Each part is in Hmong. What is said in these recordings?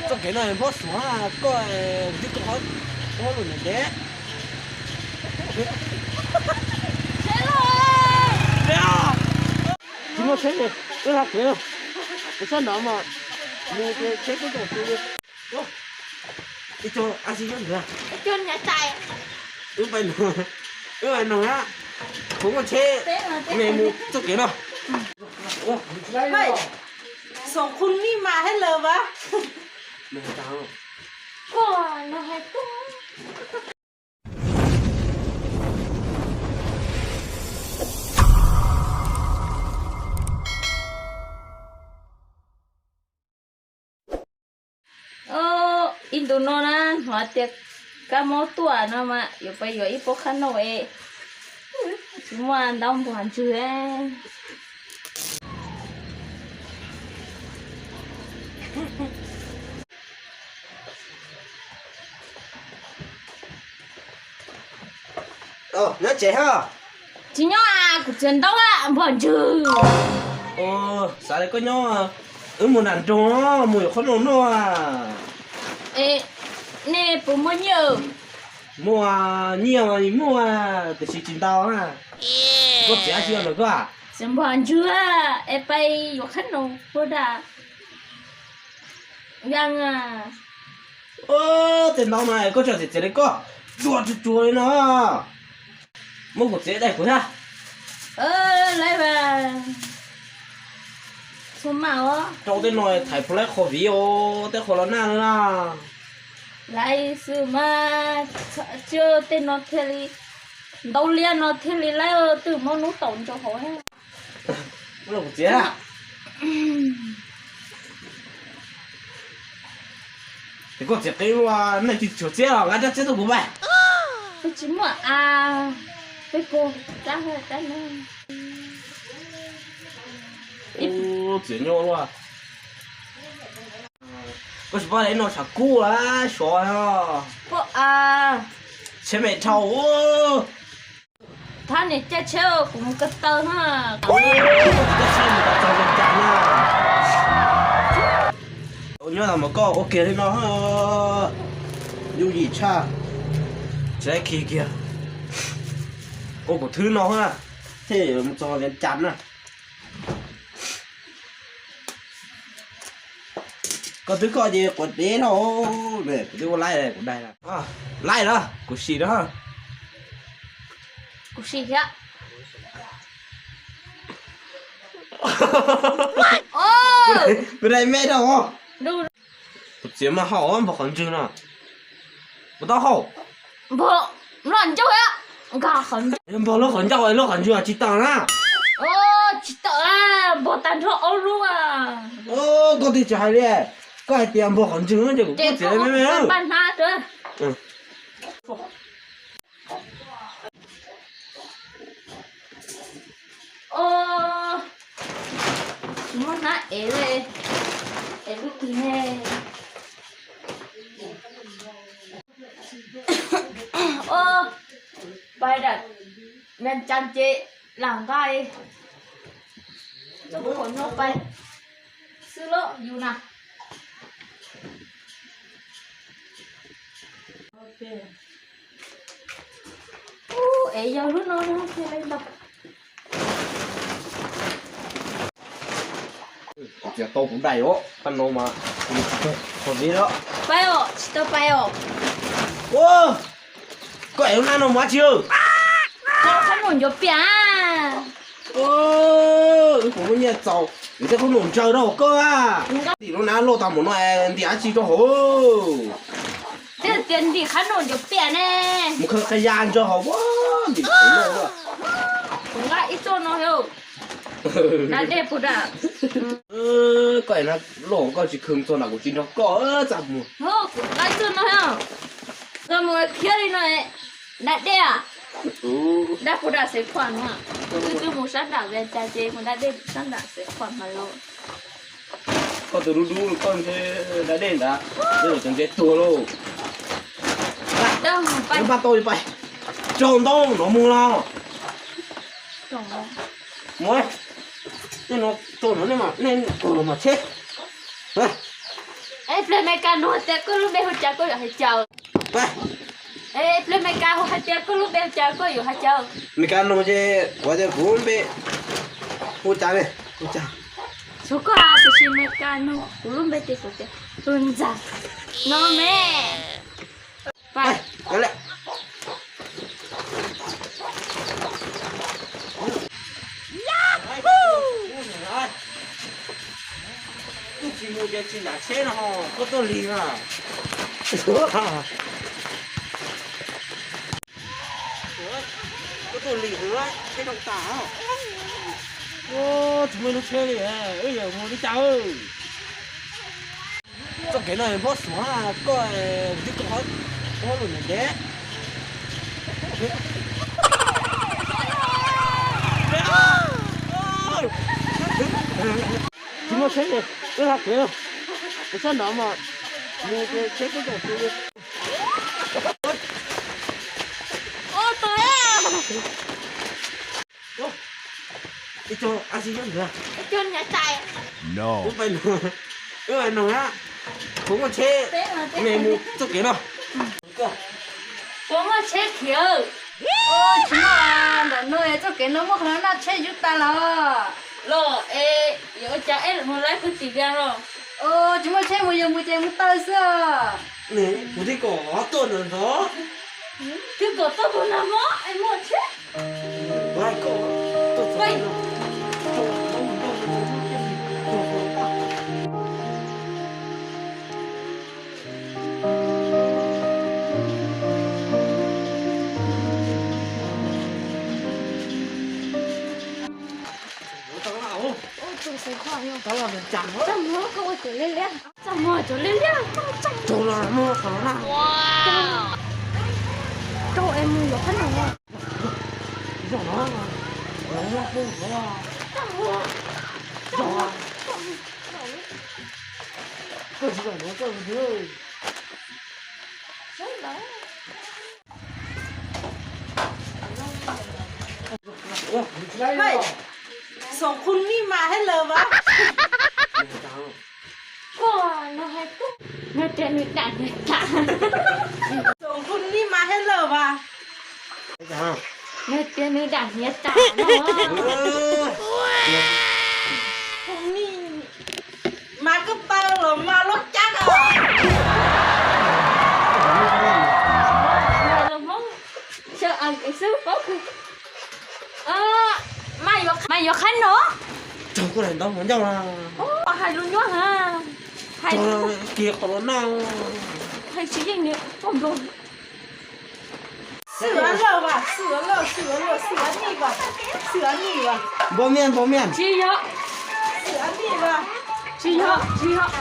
Txoj kev no mob suav koj, twb koj qhov lus ntev ntev. Tsis muaj tsheb, wb hla kev, sab nraud mas mus ces tsheb kuj tau tu. Ib co ab tsi nyob ntawd. Wb pais noog, wb pais noog na, kuv muaj tsheb, me mus txoj kev no. Xoom khu nij mas hais lawm vas. Ib ntu no na, hnov tias kab mob tuaj no mas yuav pais yuav ib pob qhab nauj es tsis muaj ntaub npog ntswg. Nyob tsev hos? Tsis nyob, kuv txiav ntaub npog ntswg. Xav li koj nyob, wb mus nram nroog mus yuav qhov noj noj. Nej puas muaj nyiaj? Muaj, nyiaj mas muaj, tiam sis tsis ntau na. Koj txiav tsis yog lawm koj? Txiav npog ntswg es pais yuav qhab noj puas dam. Tej ntaub mas koj tseem txiav txiav li koj, tsuag tsuag tsuag li no. Muab kuv txiav daim kuv thiab. Lawv txhua mas rau tej no thaiv puas laib qhov viv os, tej qhov los nag na. Laiv xwb mas, tsis tej no thiaj li, ntaub liab no thiaj li laib twb muab nub taum ntsaum hauv. Kuv txiav. Ces koj txiav qeeb luaj, nej tsis tshuav txiab los nqa rab txiab tuaj kuv pais. Peb tsis muaj a, peb puas rab, rab no. Txiav nyob luaj. Koj tsis paub ib no tshav kub a, sov. Tsheb me dhau. Thab niam caij tsheb kuv mus ko taw na. Nyob tas mas koj ua kiag li no, yooj yim tshaj. Tsis khi kiag, ua kuv thwb no thiaj mus txog Vias Cas na. Koj twb koj ces quav dev dhau, kuv twb ua laib kuv dai. Laib lawm, kuv sim na. Kuv sim thiab. Kuv dai me dhau. Kuv txiav mas haum npog qhov ntswg no. Kuv tau haum. Npog lub qhov ncauj, npog lub qhov ncauj, lub qhov ntswg tsis tawm na. Tsis tawm, npog tag nrho ob lub. Koj twb tsis hais li, koj hais tias npog qhov ntswg no ces kuv kuj txiav me me. Tsis muaj hnab ev li, ev lub twg ne? Pais dam Vias Cas ces lam nqa txoj phuam no pais xwb lauj yus na. Ub, es yog lub no thiaj li ntau. Kuv txiav tau kuv daim os, qhov no mas, qhov viv lawm. Pais os, tsis tau pais os. Koj ev lub hnab no mus dab tsi? Qhab num ncuav piam. Wb puas muaj nyiaj txaus ntim tej qhab num ntsaws rau hauv koj a? Ntim lub hnab loj tas mus no ntim dab tsi rau hauv? Twb tias ntim qhab num ncuav piam ne. Mus khaws qhov ya ntsaws hauv ntim. Kuv nqa ib txoj no. Da dej puas dam? Koj loj koj tsis khaws txog nram kuv tsis nrog koj txaj muag. Kuv nqa ib txoj no. Txaj muag khiav li no. Da dej a? Da puas dam xev khuam no. Twb twb mus sab nram Vias Cas ces mus da dej sab nram xev khuam mas los. Koj tus dub dub koj ntshe da dej ntag, tej zaum cov ntses tuag lauj. Pab tau pais, raug ntaub no mus los. Mus, tej no raug no nej kaug los mas tsheb. Es pliag Meskas nug hais tias koj lub npe hu cas koj yuav hais cas? Es pliag Meskas hu hais tias koj lub npe hu cas koj yuav hais cas? Meskas nug ces kuv tias kuv lub npe hu cas ne, hu cas? Xyov koj tiam sis Meskas nug kuv lub npe ces kuv tias hu Ntxawg no me. Tsis mus ces tsis nram tsheb no, koj tuaj lig na. Koj tuaj lig na, tsheb dhau tas. Tsis muaj lub tsheb li, wb yuav mus li cas? Txoj kev no mob suav, koj twb koj lub ntev. Tsis muaj tsheb li, wb hla kev, sab nov mas mus ces tsheb twb caum tus li. Ib co a si nyob ntawd. Ib co niam tais. Wb pais no, wb pais no na. Kuv muaj tsheb, me mus txoj kev no. Kuv muaj tsheb khiav. Tsis muaj, ntawm no txoj kev no muaj qhov no noj tsheb yub tas los. Los es yuav ua cas es mus laib kwv tij vias los. Tsis muaj tsheb mus yog mus ces mus taw xwb. Kuv twb kom tuaj ntawm ntawd. Twb kom tuaj puag no mob es muaj tsheb. Txaj muag koj ua cuag liab liab. Txaj muag cuag liab liab. Txaj muag, txaj muag. Koj es mus yuav qhab no. Txaj muag. Xoom khu nij mas hais lawm vas. Nws tias nws dam hniav tas. Xoom khu nij mas hais lawm vas. Nws tias nws dam hniav tas no. Khu nij mas koj taw los mas loj cab os. Mas yuav qhab no. Txog koj daim ntaub hluas ncauj na. Hais lus nyuaj ha. Hais kiag qhov los noj. Hais tsis yeej nws poj nplog. Xwm lawm vas, xwm lawm, xwm lawm, xwm nij vas, xwm nij vas. Npau miaj, npau miaj. Tsis yog. Xwm nij vas. Tsis yog, tsis yog.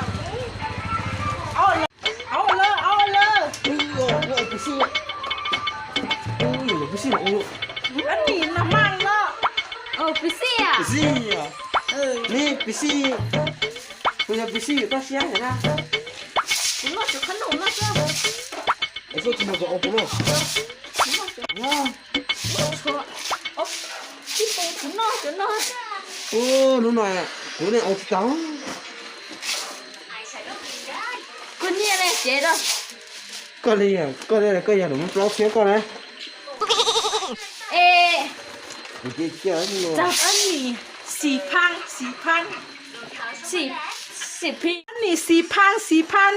Au lawm, au lawm. Nij na mas no. Pis xij. Nij pis xij. Kuv yog pis xij yus toj siab na. Kuv noj cov qhab no noj xwb. Es koj tsis noj cov ua kuv noj. Kuv noj cov, tib pes kuv noj cov no. Hnub no kuv niaj ua tsis tau. Koj niaj ne, cev rau. Koj li, koj li koj yog nws muab plaub txhiab koj na. Es, xim phaj, xim phaj. Xim, xim phaj. Nij xim phaj, xim phaj.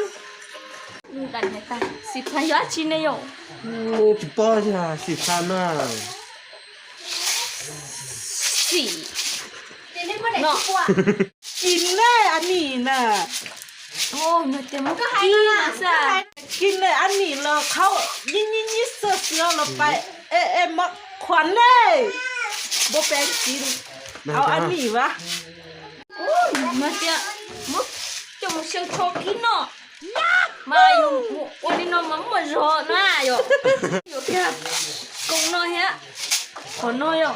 Xim phaj yog dab tsi ne yom? Tsis paub, xim phaj na. Xim, no. Kis ne a nim na. Kis ne a nim los qhov nyiab nyiab nyiab xwb xwb los pais es mov khuam ne. Npau peev kis, au a nim vas. Mas tias muab coj mus xyaw tsho kib noj. Mas yus ua li no mas muaj zog na yom. Yuav kiag koom no thiab. Qhov no yom.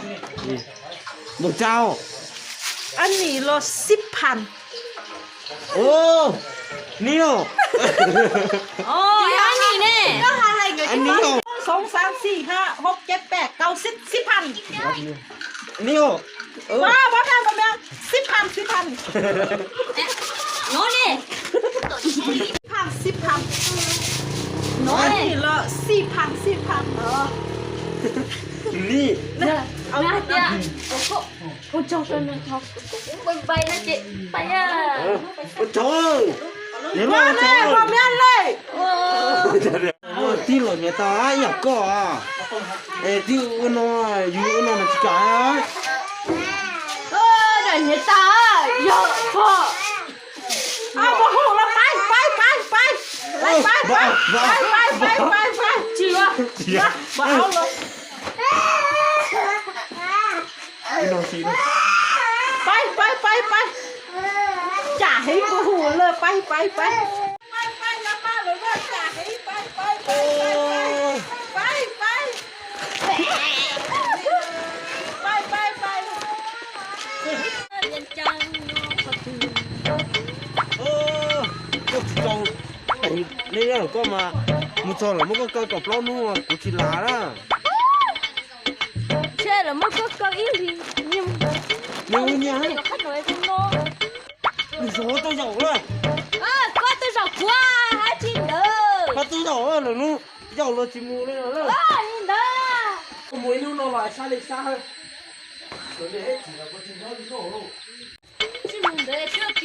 Npaum cas? A nim los xib phaj. Nij os. Ab nim ne. Ab nim os. Xoo xaav xij hab hauv ceb peb kaum xib, xib phaj. Nij os. Xib phaj, xib phaj. No ne. Hais tias, ua tsaug rau nws, kuv kuv kuv bai bai no ces pais a. Ua tsaug, niam loj ua tsaug. Tij laus hniav tas ib yam koj, es tij ua no, yus ua no mas tsis kam. Niam tas yog koj. Mus hu los pais pais pais pais pais pais pais pais pais pais pais. Tsis ua, tsis ua. Pais pais pais pais. Tsam heev puas hu lawm, pais pais pais. Koj tsis tau, nej koj mas mus txog lawm muab koj kaw kaum plaub hnub kuv tsis lam na. Ntshe lawv muab koj kaw ib hlis nyiaj mus ntawd. Nws ua nyiaj. Nws zaum tau zaum lawm. Koj tau zaum kuv hab tsis ntawd. Koj tau zaum lawm hnub, zaum los tsis mus li lawm. Li ntawd. Koj mus ib hnub no los sab li sab. Tsis mus ntawd tsis